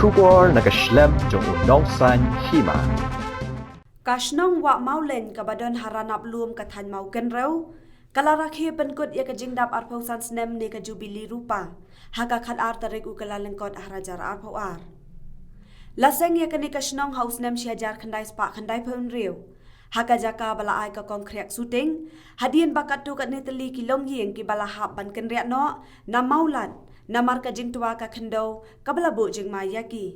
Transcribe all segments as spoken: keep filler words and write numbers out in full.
Khubor na ka shlem jong u nongsan hima. Ka shnong Wah Mawlein kaba don ha Ranap Lum ka thaiñ Mawkynrew, ka la rakhe pynkut ïa ka jingdap arphew san snem ne ka Jubili Rupa ha ka khatar tarik u Kyllalyngkot ar hajar arphew ar. La seng ïa kane ka shnong ha u snem shi hajar khyndai spah khyndai phew hynriew. Ha ka jaka ba la ai ka kong khriak shooting, hadien ba katto katne tylli ki longïing kiba la hap ban kynriah noh na Mawlad namar ka jingtwa ka khyndew kaba la buh jingma ïa ki.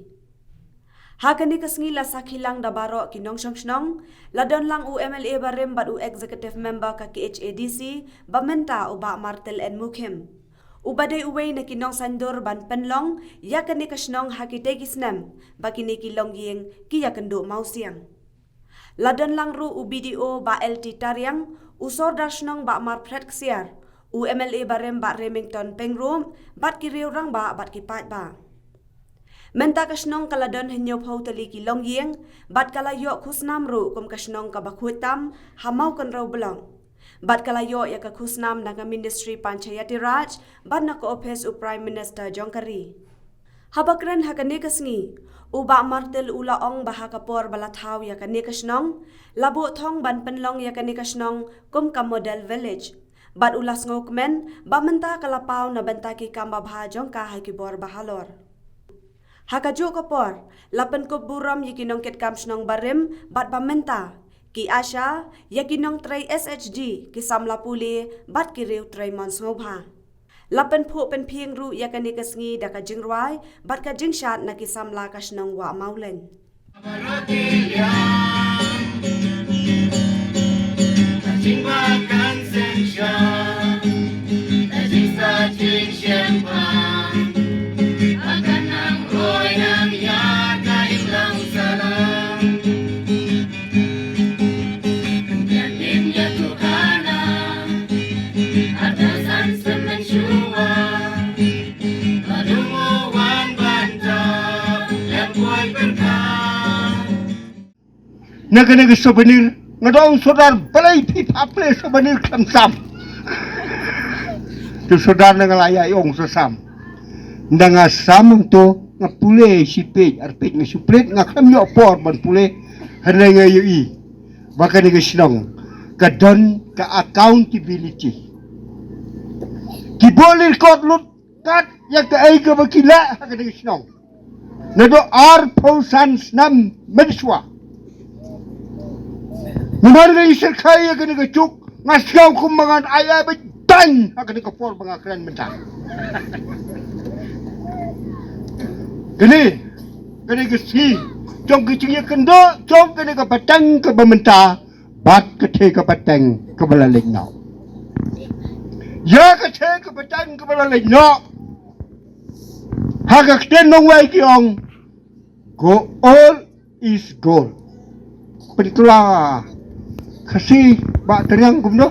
Ha kane ka sngi la sakhi lang da baroh ki nongshong shnong, la don lang u M L A barim bad u executive member ka K H A D C ba mynta u Bah Martel N Mukhim, uba dei uwei na ki nongsaiñdur ban pynlong ïa kane ka shnong ha kitei ki snem ba kine ki longïing ki ïakynduh mawsiang. La don lang ruh u B D O Bah L T Tariang, u Sordar shnong Bah Marphret Ksiar, u M L A barim Bah Remington Pyngrope bad ki riew rangbah bad ki paidbah. Mynta ka shnong ka la don hynñiewphew tylli ki longïing bad ka la ïoh khusnam ruh kum ka shnong kaba khuid tam ha Mawkynrew Block. Bad ka la ïoh ïa ka khusnam na ka Ministry Panchayati Raj bad na ka ophis u Prime Minister jong ka ri. Haba kren ha kane ka sngi, u Bah Martel u la ong ba ha ka por ba la thaw ïa kane ka shnong, la buh thong ban pynlong ïa kane ka shnong kum ka model village. Bad u la sngewkmen ba mynta ka la paw na bynta ki kam babha jong ka ha ki bor bahalor. Ha kajuh ka por, la pynkup burom ïa ki nongkitkam shnong barim bad ba mynta, ki ASHA, ïa ki nongtrei S H G, ki samla pule bad ki riew trei mon sngewbha. La pynphuh pynphieng ruh ïa kane ka sngi da ka jingrwai bad ka jingshad na ki samla ka shnong Wah Mawlein. Na kane ka souvenir, nga dong sordar balei phi pha pule souvenir khlem sam. Tu sordar na nga la ïa ong sa sam. Nda nga sam to nga pule shi page, ar page nga shu pule nga khlem ïoh por ban pule. Hynrei nga ïohi ba kane ka shnong ka don ka accountability. Ki bor record lut kat ïa kaei kaba ki leh ha kane ka shnong. Naduh arphew san snem mynshuwa. Namar nga ïa syrkhei ïa kane ka juk, nga sngew kum ba ngan ai ai ba dang ha kane ka por ba nga kren mynta. Kane, kane ka sngi jong ka jingïakynduh jong kane ka pateng kaba mynta bad ka thei ka pateng kaba la leit noh. Ïa ka thei ka pateng kaba la leit noh. Ha ka ktien nongwei ki ong, go old is gold. Pynkylla Khasi Bah Tariang kumno?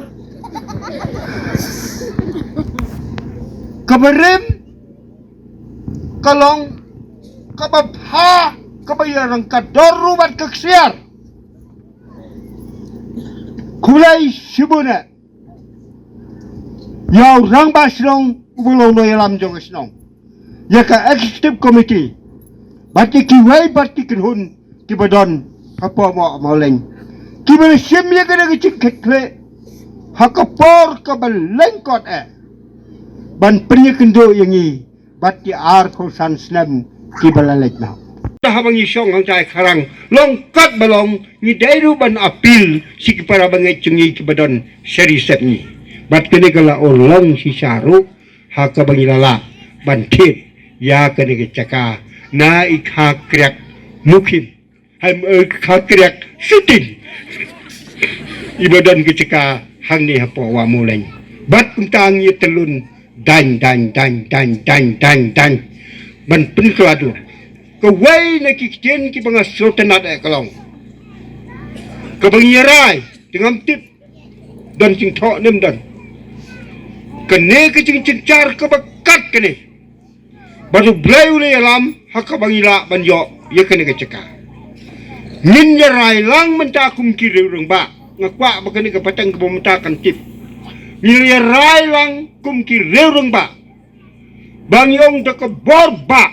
Ka barim ka long kaba bha kaba ïarangkat dur ruh bad ka ksiar. Khublei shibun eh. Ïa u rangbah shnong uba long nongïalam jong ka shnong. Ïa ka executive committee. Bad ïa kiwei bad ki kynhun kiba don hapoh Wah Mawlein. Kiba la shim ïa kane ka jingkitkhlieh ha ka por kaba lyngkot eh ban pynïakynduh ïa ngi bad ki arphew san snem kiba la leit noh. Te haba ngi shong hangtai kharang long katba long, ngi dei ruh ban appeal sha ki para bangeit jong ngi kiba don sha ri sepngi. Bad kane ka la urlong shisha ruh ha kaba ngi la lah ban thied ïa kane ka jaka na i Kha Kriak Mukhim. Hai, eh, Kha Kriak Sutin. Iba don ka jaka hangne hapoh Wah Mawlein. Bad kumta ngi tyllun dang dang dang dang dang dang dang ban pynkylla dur. Kawei na ki ktien kiba nga sngewtynnat eh ka long, kaba ngi rai te ngam tip don jingthoh ne ym don. Kane ka jingjynjar kaba kat kane. Bad U Blei u la ïalam ha kaba ngi lah ban ïoh ïa kane ka jaka. Ngin ïa rai lang mynta kum ki riew rangbah. Nga kwah ba kane ka pateng kaba mynta kan tip. Ngin ïa rai lang kum ki riew rangbah. Ba ngi ong da ka bor bah.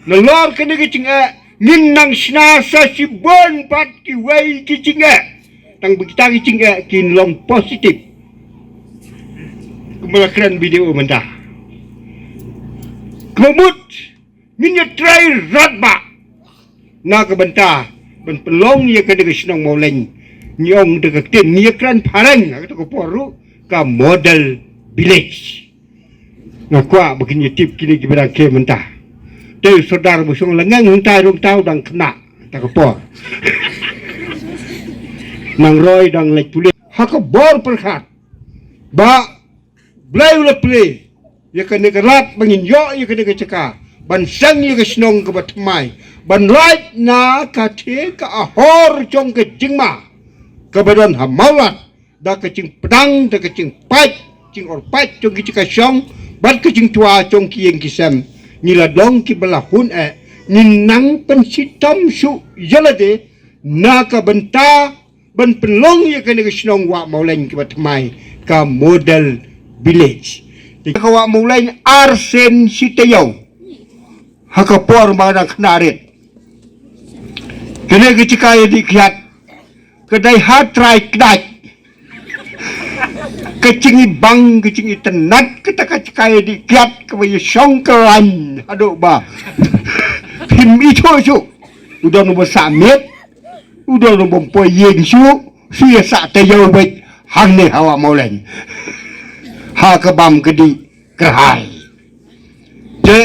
Nalor kane ka jingeh ngin nang shna sa shibun pat kiwei ki jingeh. Tang ba kita ki jingeh kin long positive. Kumba la kren video mynta. Kaba mut ngin ïa trei radbah na ka bynta ban pynlong ïa kane ka shnong Mawleng, ngi ong da ka ktien, ngi ïa kren phareng ha kata ka por ruh, ka model village. Nga kwah ba kin ïa tip kine kiba dang khe mynta. Te u sordar ba shong la ngeng hangtai ruh, uta u dang khynnah ha kata ka por. Nang roi dang leit pule ha ka bor pyrkhat ba Blei u la plie ïa kane ka lad ba ngin ïoh ïa kane ka jaka ban seng ïa ka shnong kaba thymmai, ban lait na ka thie ka ahor jong ka jingma kaba don ha Mawlad, da ka jingpdang, da ka jingpait, jingor pait jong ki jaka shong bad ka jingtwa jong ki ïing ki sem. Ngi la long kiba la hun eh, ngin nang pynshitom shuh ïa lade na ka bynta ban pynlong ïa kane ka shnong Wah Mawleng kaba thymmai, ka model village. Te ka Wah Mawleng arsien shi taïew ha ka por ba dang khynnah rit. Kane ka jaka ïa dih kiad ka dei ha trai kdait. Ka jingibang, ka jingitynnat kata ka jaka ïa dih kiad kaba ïa shong ka lain haduh ba phim ithuh shuh. U don uba sah miet, u don uba ym poi ïing shuh, shu ïa sah taïew beit hangne ha Wah Mawleng. Ha ka bam ka dih kyrhai. Te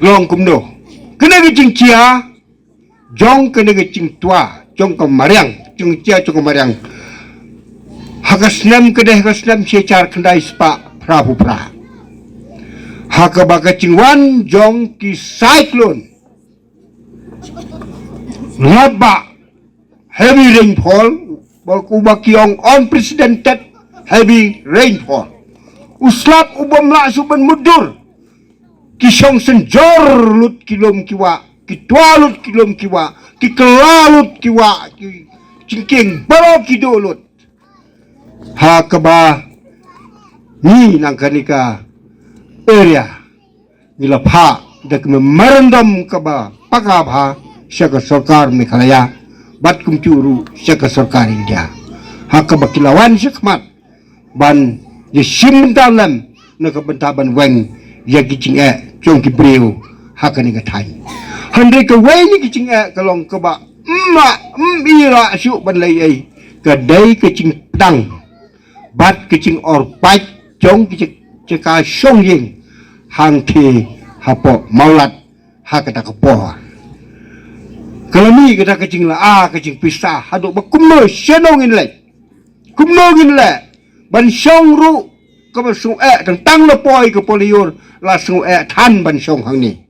long kumno? Kane ka jingjia jong kane ka jingtwa jong ka mariang, jingjia jong ka mariang. Ha ka snem ka dei ha ka snem shi hajar khyndai spah phra phew phra. Ha kaba ka jingwan jong ki cyclone, laba heavy rainfall, ba ku ba ki ong unprecedented heavy rainfall. U slap u bym lah shuh ban mutdur. Ki shong synjor lut ki lum ki wah, ki twa lut ki lum ki wah, ki kylla lut ki wah, ki jingkieng baroh ki duh lut. Ha kaba ngi nang kane ka area ngi la phah da ka memorandum kaba paka bha sha ka sorkar Meghalaya bad kumjuh ruh sha ka sorkar India. Ha kaba ki la wan shakhmat ban ïa shim bynta lem na ka bynta ban weng ïa ki jingeh jong ki briew ha kane ka thaiñ. Hynrei kawei na ki jingeh ka long kaba ym lah ym ïa lah shuh ban leh ei, ka dei ka jingpdang bad ka jingor pait jong ki jaka shong ïing hangthie hapoh Mawlad ha kata ka por. Ka la mih kata ka jingla, ah, ka jingpisa haduh ba kumno, shano ngin leit, kumno ngin leh ban shong ruh kaba sngew eh, tang tang la poi ka por lyiur la sngew eh than ban shong hangne.